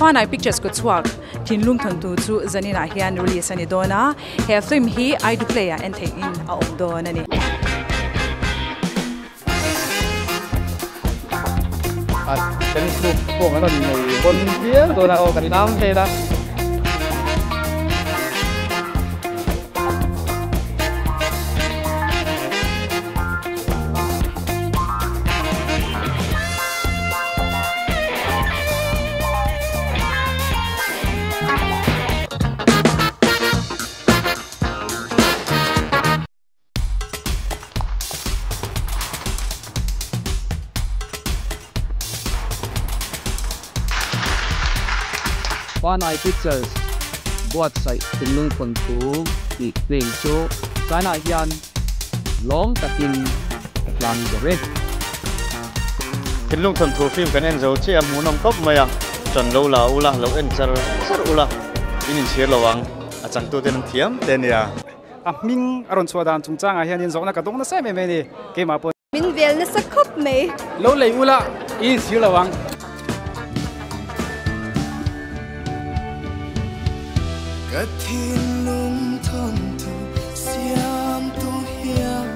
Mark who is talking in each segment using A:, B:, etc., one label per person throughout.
A: Fanai Pictures kawtchhuak Thinlung Thawnthu chu zaninah hian release a ni dawn a, he film hi Aidu Play ah en theih in a awm dawn a ni.
B: A tennis move pawh kan rawn nei bawn viau dawn a aw kan lam vel a. Fanai Pictures buatsaih thinlung thawnthu tih film chu China hian lawm takin ka tlang ber e.
C: Thinlung thawnthu film kan en zo chiah a, hmuhnawm khawp mai a, ṭan lo la ula, lo en char char ula, in inchhir lo ang, a changtute an thiam te nia.
D: A hming a rawn chhuah dan chungchangah hianin zawhna ka dawng nasa em em a ni, keimah pawh.
E: Min vel nasa khawp mai.
D: Lo lei ula, i inchhir lo ang.
F: Ka thinlung thawnthu siamtu hian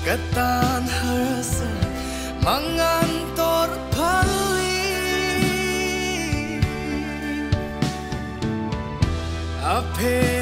F: Ka tan harsa mangan tawrh phal i A phen